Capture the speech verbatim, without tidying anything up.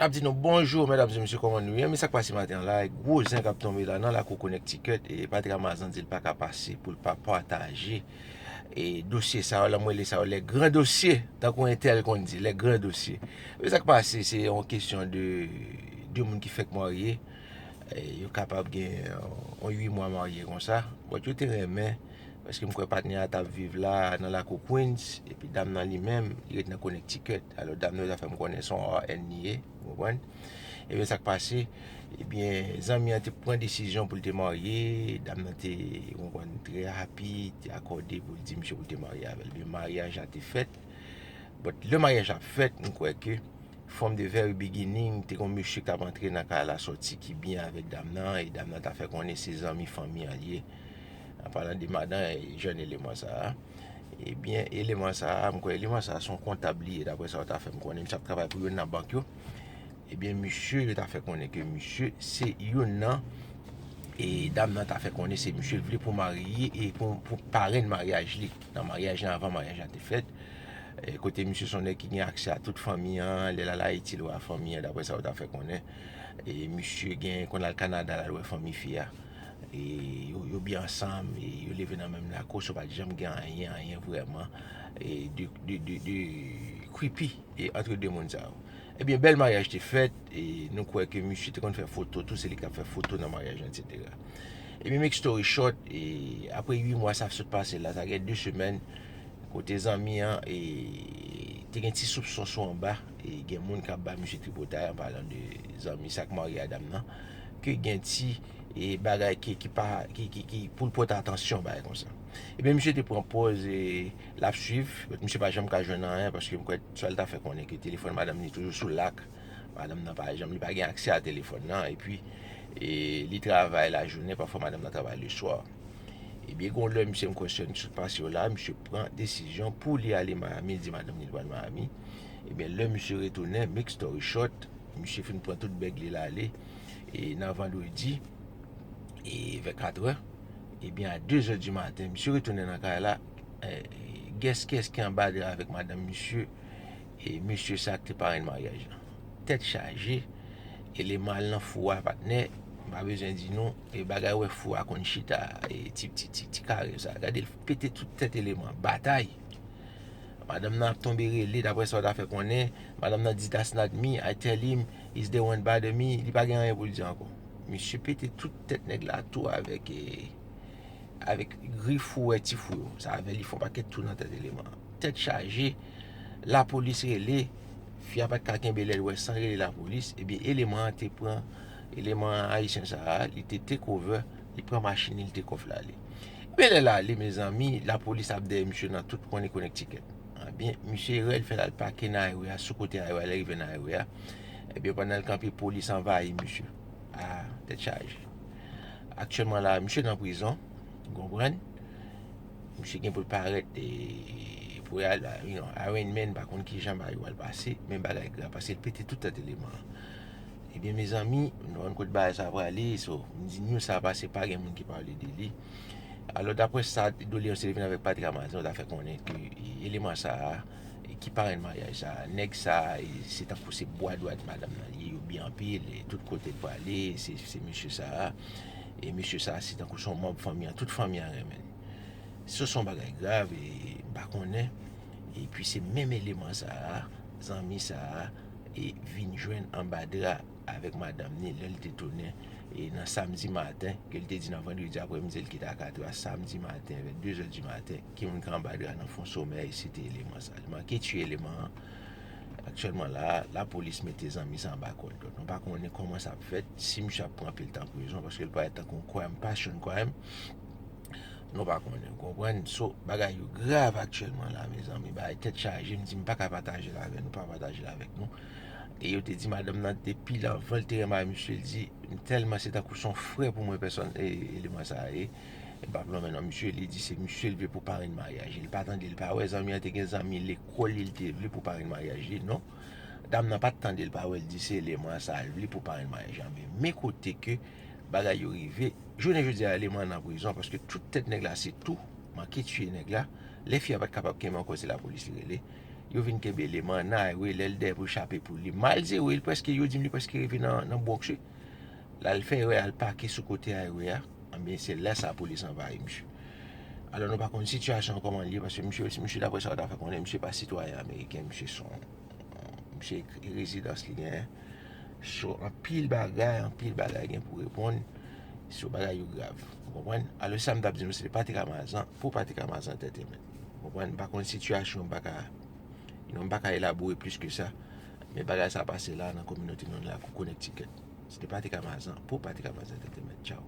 ap di nou bonjou, medam e mesye, kòman nou ye? Men sa k pase maten an la, gwo zen k ap tonbe la nan lakou Connecticut, e Patrick Amazan di l pa ka pase pou l pa pataje e dosye sa yo, lè m rele sa yo, les grands dossiers, tankou entèl konn di, les grands dossiers. Men sa k pase, se yon kesyon de de moun ki fèk marye, e yo kapab gen yon uit mwa marye konsa. But yo te renmen, paske m kwè patnè a t ap viv la nan lakou Queens, epi dam nan li menm, li ret nan Connecticut. Alò, dam nan yo ta fè m konnen se yon R N li ye, ou konprann? Ebyen, sa k pase, ebyen, zanmi an te pran desizyon pou l te marye, dam nan te, ou konprann, trè happy, te akòde pou l di misye pou l te marye avè l. Ebyen, maryaj la te fèt. But lè maryaj la ap fèt, m kwè ke from the very beginning, te gon mesye k t ap antre nan kay la sòti ki byen avèk dam nan, e dam nan ta fè konnen se zanmi fanmi an li ye. An palan de madan, e jèn eleman sa a. Ebyen, eleman sa a, m kwè eleman sa a se yon kontab li ye, daprè sa yo ta fè m konnen, misye ap travay pou youn nan bank yo. Ebyen, misye, yo ta fè konnen ke misye se youn nan, e dam nan ta fè konnen se misye l vle pou marye e pou, pou parenn maryaj li, nan maryaj lan, avan maryaj la te fèt. E kote misye se yon nèg ki gen aksè a tout fanmi an, lè l al Ayiti, l wè fanmi an, daprè sa yo ta fè konnen. E misye gen, konn al Kanada, l al wè fanmi fi a. E yo, yo byen ansanm, e yo leve nan menm lakou, so pa t janm gen anyen, anyen vrèman, e de, de, de, de creepy, e antre de moun sa yo. Ebyen, bèl maryaj te fèt, e nou kwè ke misye te konn fè foto tou, se li k t ap fè foto nan maryaj lan, etsetera. Ebyen, make story short, e apre uit mwa sa sot pase la, sa gen de semèn, kote zanmi an, e te gen ti soupson sou anba, e gen moun k ap ba misye tripotay, an palan de zanmi sa k marye a dam nan, ke gen ti, e bagay ki, ki pa, ki, ki, ki pou l pote atansyon, bagay konsa. Ebyen, misye te pran pòz, e l ap swiv, but misye pa janm ka jwenn anyen, paske m kwè sa l ta fè konnen ke telefòn madanm li toujou sou lak. Madanm nan pa janm, li pa gen aksè a telefòn nan, epi, e li travay lajounen, pafwa madanm nan travay leswa. Ebyen, gon lè misye, m kwè semèn ki sot pase yo la, misye pran desizyon pou li ale Miami, li di madanm li l pral Miami. Ebyen, lè misye retounen, make story short, misye fin pran tout bèg li l ale, e nan vandredi, e vè katrè, ebyen, a de zè di maten, misye retounen nan kay la, e, guess kiyès ki anba dra avèk madanm misye, e mesye sa k te parenn maryaj lan. Tèt chaje, eleman al nan fou a, patnè, m pa bezwen di nou, e bagay wè fou a konn chita, e ti, ti, ti, ti kare sa. Gade l pete tout tèt eleman, batay. Madanm nan ap tonbe rele, daprè sa yo ta fè konnen, madanm nan di, "That's not me, I tell him, he's the one bother me," li pa gen anyen pou l di ankò. Misye pete tout tèt nèg la tou avèk, e, avèk gri fou wè ti fou yo. Sa avè li fè yon pakèt tou nan tèt eleman. Tèt chaje, lapolis rele, fi a pa t ka kenbe lè l wè san rele lapolis, ebyen eleman an te pran, eleman ayisyen sa a, li te take over, li pran machin li, li take off l ale. Ebyen lè l ale, mezanmi, lapolis ap dèyè misye nan tout kwen Connecticut. Ebyen, misye erè l fè l al pake nan highway a, sou kote highway a, lè l rive nan highway a, ebyen pandan l kanpe, polis anvayi misye. A, tèt chaje. Aktyèlman la, misye nan prizon, ou konprann? Misye gen pou l parèt, e, pou y al, you know, arraignment, pa konn kijan bagay yo al pase, men bagay grav, paske l pete tout tèt eleman an. Ebyen, mezanmi, nou konn kote bagay sa prale, so, m di nou sa pase, pa gen moun ki pale de li. Alò, daprè sa, doleyans yo te vin avèk Patrick Amazan, yo ta fè konnen ke, e, eleman sa a, e, ki parenn maryaj sa a, nèg sa a, e, se tankou se bwa dwat madanm nan li ye, yo byen anpil, e, tout kote l prale, se, se mesye sa a, e mesye sa a, se tankou se yon manm fanmi an, tout fanmi an renmen l. So, se yon bagay grav, e, m pa konnen, epi se menm eleman sa a, zanmi sa a, e, vin jwenn anba dra avèk madanm ni lè l te tounen, e, nan samdi maten, ke l te di nan vandredi aprèmidi l kite a katrè a, samdi maten, vè de zè di maten, ki moun k anba dra nan fon somèy, se te eleman sa. Li manke tiye eleman an. Aktyèlman la, lapolis mete zanmi sa anba kòdòn. Nou pa konnen kòman sa ap fèt, si misye ap pran anpil tan prizon, paske l parèt tankou yon crime, passion crime. Nou pa konnen, ou konprann? So, bagay yo grav aktyèlman la, mezanmi. Bagay tèt chaje, m di m pa ka pataje l avè nou, pa pataje l avèk nou. E yo te di madanm nan depi l anvan l te renmen misye, l di, "M tèlman se tankou se yon frè pou mwen pèsòn, e, eleman sa a ye." E m p ap lonmen non misye, li di se misye l vle pou parenn maryaj. Li pa tande, li pa wè, zanmi an te gen zanmi lekòl li, li te vle pou parenn maryaj li, non. Dam nan pa t tande, li pa wè, li di se eleman sa l vle pou parenn maryaj la. Men, men kote ke bagay yo rive, jounen jodi a, eleman an nan prizon, paske tout tèt nèg la se tou, manke tiye nèg la. Lè fi a pa t kapab kenbe ankò, se lapolis li rele. Yo vin kenbe li, manna highway, lè l dèyè pou l chape pou li. Malgre li prèske, yo di m li prèske rive nan, nan Bronx, wi. L al fè erè, al pake sou kote highway a. Anben, se lè sa polis anvayi misye. Alò, nou pa konn sitiyasyon an kòman l ye, paske misye, misye, daprè sa yo ta fè konnen, misye pa sitwayen ameriken, misye se yon, misye rezidans li genyen. So, anpil bagay, anpil bagay gen pou reponn. So, bagay yo grav. Ou konprann? Alò, sa m t ap di nou, se te Patrick Amazan, pou Patrick Amazan Entertainment. Ou konprann? M pa konn sitiyasyon, m pa ka, you know, m pa ka elabore plis ke sa. Men bagay sa pase la nan kominote nou an la, kou Connecticut. Se te Patrick Amazan, pou Patrick Amazan Entertainment. Tchaw.